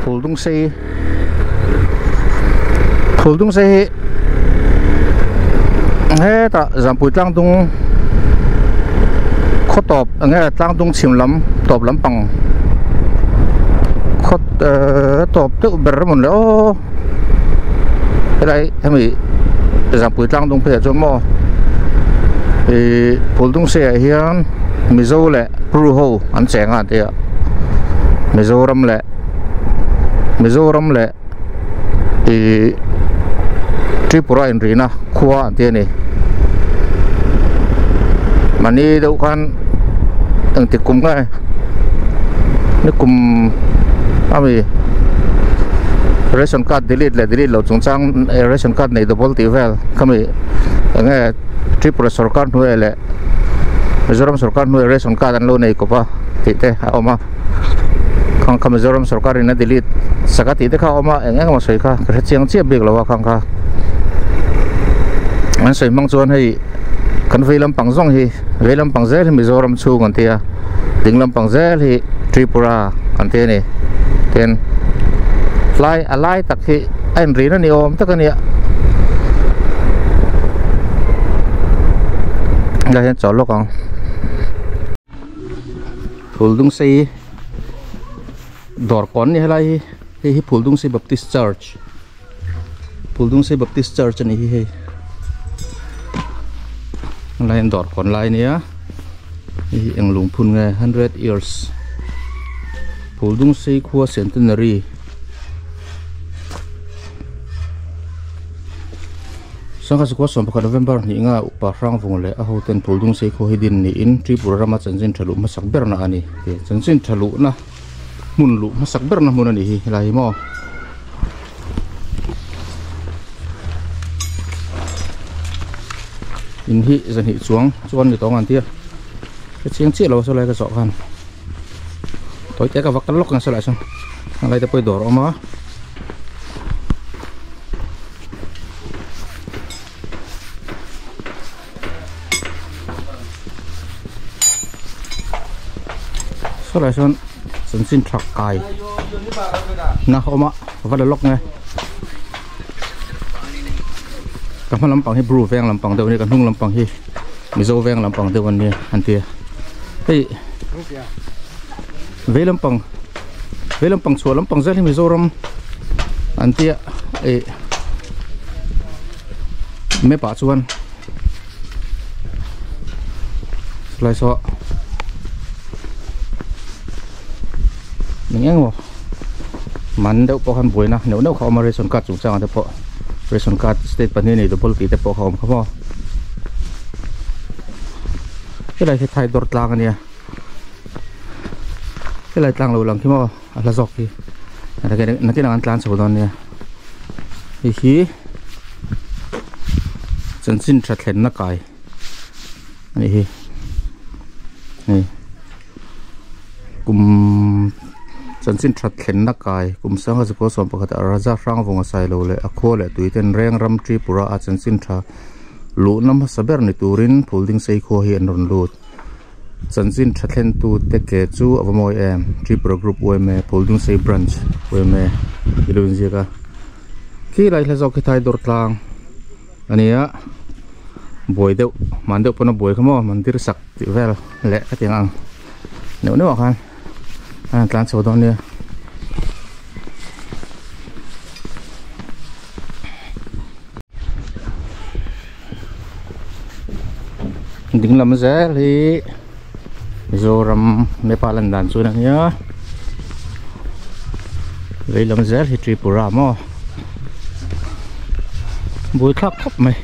Phuldungsei Phuldungsei hi hetah Zampui tlangdung khaw tawp eng nge tlangdung chhim lam tawp lampang khaw tawp deuh ber a mawn le aw helai hemi Zampui tlangdung pheiah chuan maw ih Phuldungsei ah hian Mizo leh Pru ho an cheng a an ti a Mizoram leh Mizoram leh ih Tripura inrihna khua an ti a ni mahni deuh khan engtik kum nge ni kum ami ration card delete leh delete loh chungchang ration card nei double tih vel khami enge Tripura sorkar hnuaiah leh Mizoram sorkar hnuaiah ration card an lo nei kawp a tih te a awm a khang kha Mizoram sorkar in a delete sak a tih te kha a awm a eng eng emaw sawi kha ka hre chiang chiah bik lo a khang kha an sawi hmang chuan hei kan vei lampang zawng hi vei lampang zel hi Mizoram chhung an ti a ding lampang zel hi Tripura an ti a ni tin tlai a lai tak hi a inrin a ni awm tak a nia helai hian chawl lawk ang Phuldungsei dawr kawn ni helai hi hei hi Phuldungsei Baptist Church Phuldungsei Baptist Church a ni hi hei helai hian dawr kawn lai a nia hei hi eng lungphun nge hundred years Phuldungsei khua centenary. Sangha Sakua sawmpakhat November hnih nga upa Hrangvung leh a hoten Phuldungsei khaw hi din niin Tripura rama chanchin tha luh hmasak berna a ni tih chanchin tha luhna hmun luh hmasak berna hmun a nih hi helai hi maw. In hi zahnih chuang chuan ni tawng an tia ka chiang chiah lo saw lai ka zawh khan tawi te ka va kal lawk ang saw lai sawn a lai te pawh hi dawr a awm a. Sawlai sawn chanchin tha kai na a awm a va la lawk nge ka hma lampang hi bru veng lampang deuh a ni ka hnung lampang hi mizo veng lampang deuh an nia an tia hei vei lampang vei lampang chhuah lampang zel hi mizoram an tia ih map ah chuan lai saw eng eng maw man deuh pawh khan buaina neuh neuh kha a awm a ration card chung changah te pawh ration card state pahnih nei double tih te pawh kha a awm kha maw helai hi thai dawr tlang a nia helai tlang lo lang khi maw a hla zawk hi nakin ang an tlan chho dawn nia hei hi chanchin tha thlenna kai a nih hi hei kum chanchin tha thlenna kai kum sangha zakua sawm pakhat a raja hrangvunga sailo leh a khua leh tui ten reng ram tripura a chanchin tha luhna hmasa ber ni turin phulding sei khua hi an rawn lut. Chanchin tha thlentu te ke chu a va mawi em Tripura Group UMA Phuldungsei Branch UMA tih lo inziak a khi lai hla zawk khi thai dawr tlang a ni a buai deuh hman deuh pawn a buai kha maw mandir sak tih vel leh ka ti ang neuh neuh ah khan a han tlan chho dawn nia. Ding lam zel hi Mizoram Nepal an dan chuan a nia vei lam zel hi Tripura maw buaithlak khawp mai.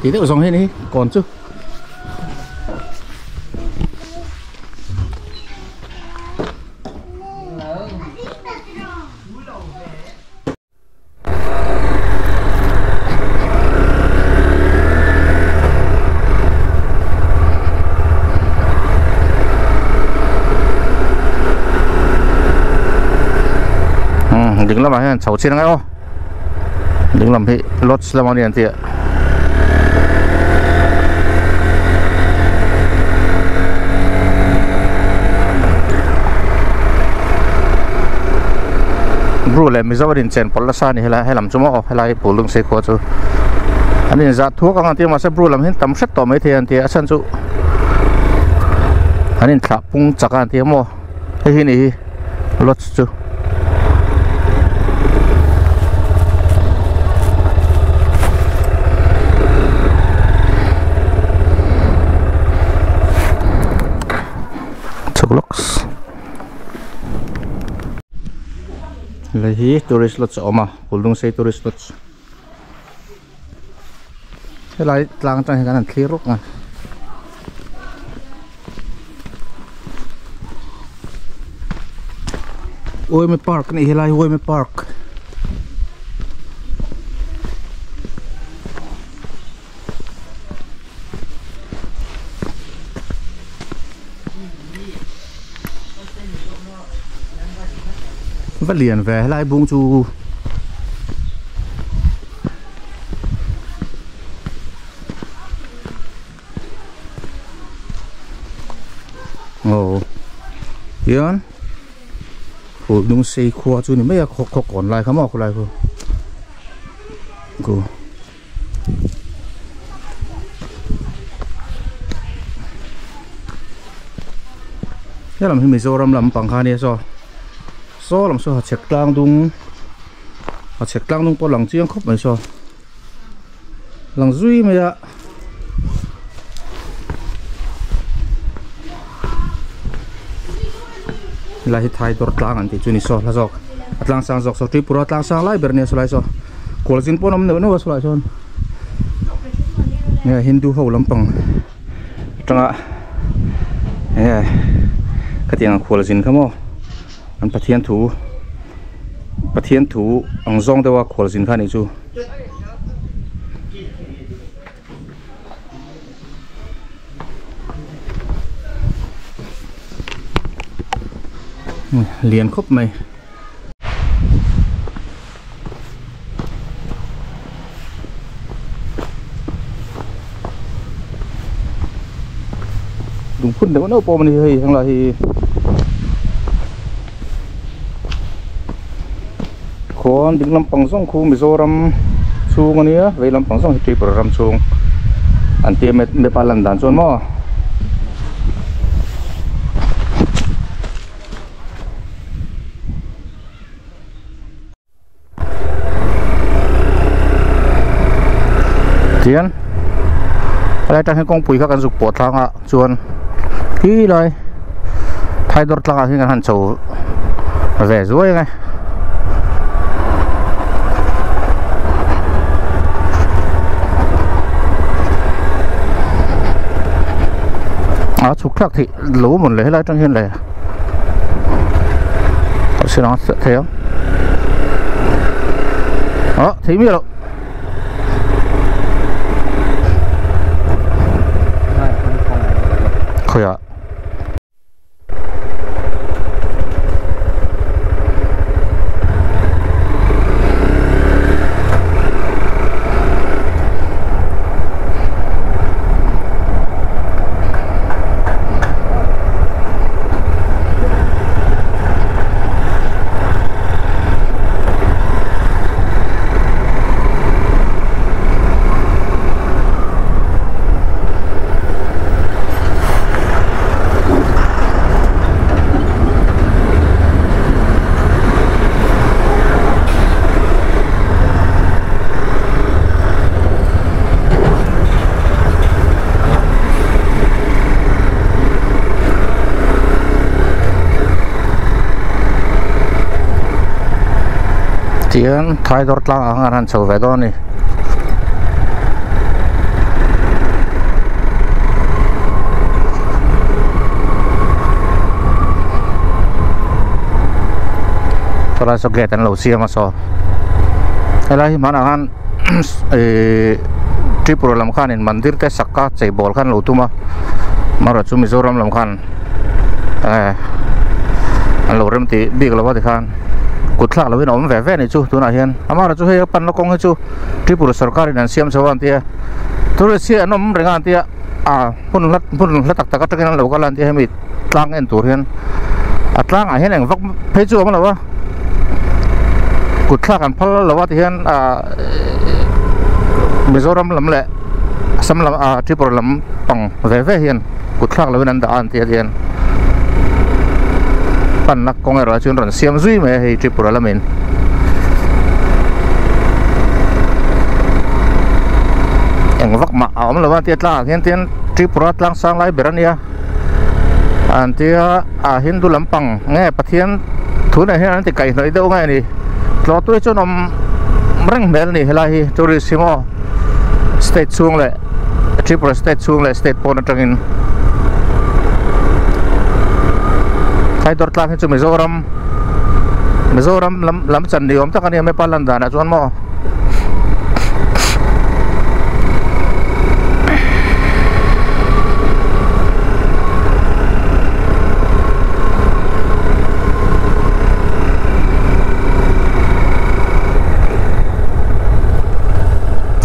Tí deuh zawng hi ni kawn chu. Ding lamah hian chho chin angai aw ding lam hi lodge lam ani an tih a. Bru leh Mizo an inchen pawlh nasa a ni helai helam chu maw helai Pulung sei khua chu an inzah thuak ang an ti a mahse Bru lam hi an tam hret tawh maithei an ti a a chhan chu an inthlah pung chak a an ti a maw. Hei hi ni hi lodge chu chhuk lawks helai hi tourist lodge a awm a Pulnungsei tourist lodge helai tlang atang hian kan han thlir rawk a. Uaime park a nih hi lai uaime park va lian ve helai bung chu aw hian phul dung sei khua chu ni mai a khaw khaw kawn lai kha maw khawlai khu khu helam hi Mizoram lampang kha ania saw saw lam saw hachhek tlang dung hachhek tlang dung pawh lang chiang khawp mai saw. Lang zui mai a. Helai hi thai dawr tlang an tih chu ni saw hla zawk a tlang sang zawk saw Tripura tlang sang lai ber nia sawlai saw kawlzin pawn awm neuh neuh a sawlai sawn nge Hindu ho lampang atanga nge khatiang ang khualzin kha maw an Pathian thu Pathian thu ang zawng deuha khualzin kha anih chu. Lian khawp mai. Lungphun deuh neuh pawh a awm a ni hei heng lai hi. Khawn ding lampang zawng khu Mizoram chhung a nia vei lampang zawng hi Tripura ram chhung an tia map a lan dan chuan maw. Tian helai atang hian kawngpui kha kan zuk pawh tlang a chuan khi lai phai dawr tlangah hian kan han chho ve zuai ang e. A chhuk thlak theih lo mawn le helai atang hian le a sin ang thei ang a thei miah loh. Khawiah. Tihian thai dawr tlang ang an han chho ve dawn a ni. Chulai saw gate an lo siam a saw helai hi hmanah khan ihh Tripura lam khanin mandir te sak a chei bawl khan lo tum a amaherawhchu chu Mizoram lam khan eh an lo rem tih bik lo a tikhan. Kut thlak lovin a awm ve ve a nih chu tunah hian amaherawh chu hei a panna kawng hi chu Tripura sorkarin an siam chho a an tia tourist hi an awm reng a an tia ah hmun hla hmun hla tak tak atangin an lo kal a an tia hemi tlang en tur hian a tlangah hian eng vak phei chu a awm lo a kut thlak an phal lo a tihian ah Mizoram lam leh Assam lam ah Tripura lam pang ve ve hian kut thlak lovin an dah a an tia tihian panna kawng erawh chuan rawn siam zui mai a hei Tripura lamin. Eng vak mah a awm lo a tia tlangah khian tin Tripura tlang sang lai ber a nia an tia a Hindu lampang nge Pathian thu nen hian an ti kaihhnawih deuh nge ni tlawh tui chuan awm reng hmel a ni helai hi tourist hi maw state chhung leh Tripura state chhung leh state pawn atangin Thaidawr tlang hi chu Mizoram Mizoram lam lam chan ni awm tak a ni a Nepal lan danah chuan maw.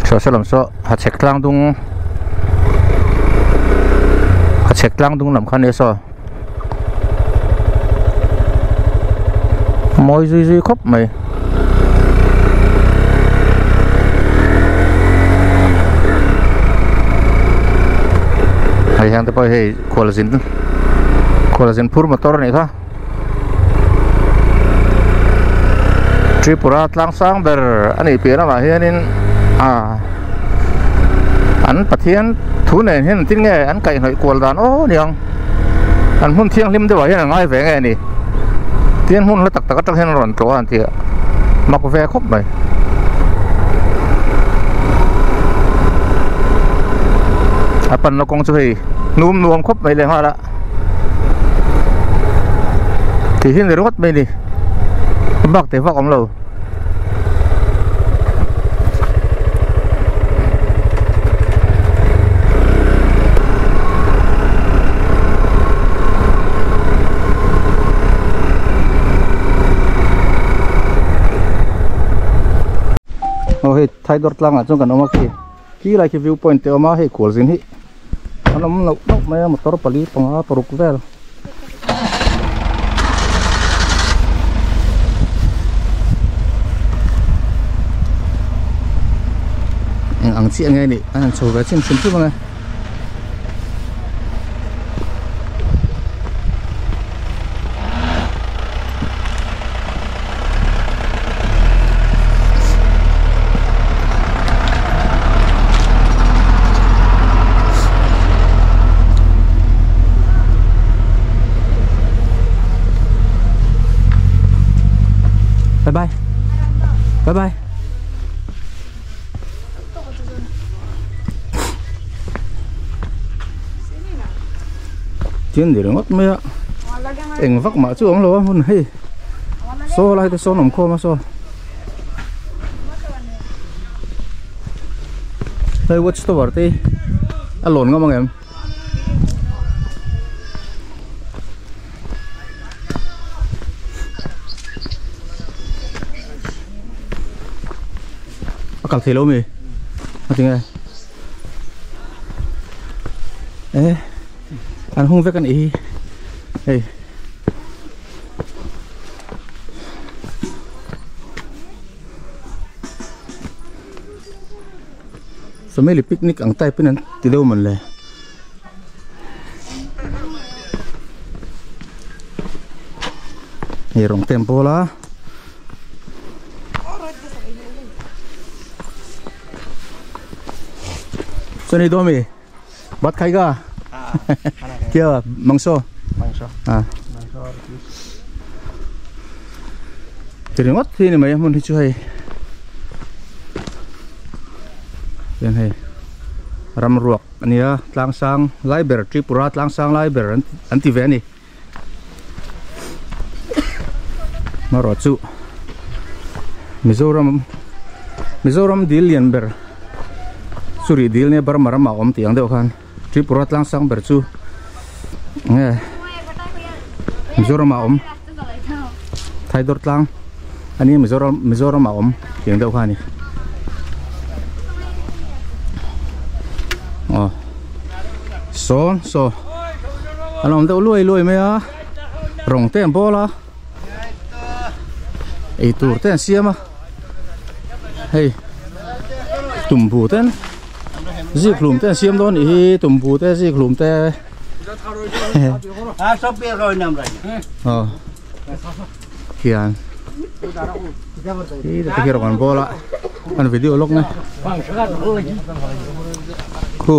Saw lam saw hachhek tlang dung hachhek tlang dung lam kha nia saw mawi zui zui khawp mai. Hei hian te pawh hei khualzin khualzin phur motor a nih kha Tripura tlang sang ber a nih piah lamah hianin ah an Pathian thu nen hian engtin nge an kaihhnawih kual dan aw niang an hmun thianghlim deuhah hian an ngai ve nge a ni tin hmun hla tak tak atang hian an rawn tlawh a an ti a mak ve khawp mai. A panna kawng chu hei hnum nuam khawp mai leh nghal a tih hi ni ringawt mai a ni bak teh vak awm lo. Aw hei Thaidawr tlangah chuan kan awm a khi khi lai khi view point te a awm a hei khualzin hi an awm loh hlauh mai a motor pali panga paruk vel. Eng ang chiah nge nih an han chho ve chin hrim hrim ang e. Bye bye. Bye bye. Chian ni ringawt mai a eng vak mah chu awm lo a hmun hei saw lai te sawn awm khawm a saw hei watch tower te hi a lawn ngam ang em. A kal thei lo mi a ti nge e an hung vek a nih hi hei family picnic ang type in an ti deuh mawn le. Hei rawng te an pawl a. Chuan i dawm i bat khai ka kia mangso à thì ringawt hi ni mai a hmun hi chu hei hian hei ram ruak a nia tlang sang lai ber Tripura tlang sang lai ber an ti ve a ni. Marawh chu Mizoram Mizoram dil lian ber churi dil nia Burma ramah awm tih ang deuh khan Tripura tlang sang ber chu nge Mizoramah awm Thaidawr tlang. Ani Mizoram Mizoram a awm tiang deuh kha a ni. Aw sawn saw an awm deuh luai luai mai a rawng te an bawl a eitur te an siam a hei tumbu ten zik hlum te an siam dawn nih hi tumbu te zik hlum te aw. Hian hi te hi rawn bawl a an video lawk na khu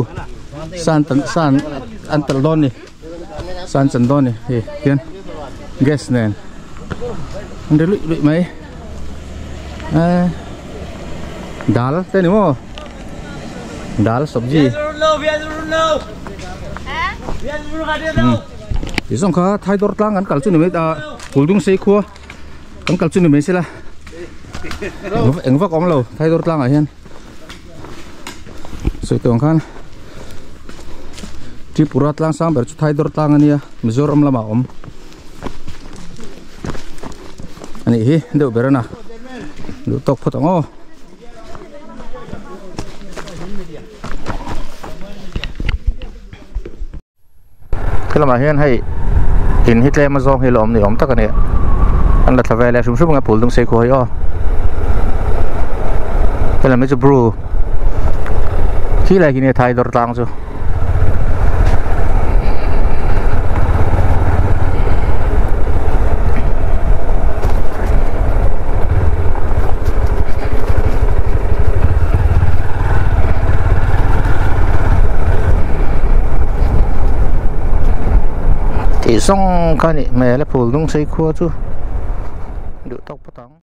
san tan san an tel dawn ni san chan dawn ni hei hian gas nen an ri luih luih mai eh dal te ni maw dal sabji Ti zawng kha Thaidawr tlang kan kal chu ni mai a Kuldung sei khua kan kal chu ni mai sela eng vak awm lo Thaidawr tlangah hian sawi tawng khan Tripura tlang sang ber chu Thaidawr tlang a nia Mizoram lamah a awm a nih hi deuh ber a na duh tawk phawt ang aw. Helamah hian hei in hi tlem a zawng hi la awm ni awm tak a ni an la thla vel e hrim hrim ang a phul dung sei khuai aw helam hi chu bru khi lai khi nia thai dawr tlang chu. Tih zawng kha a nih hmel a phul dung sei khua chu duh tawk phawt ang.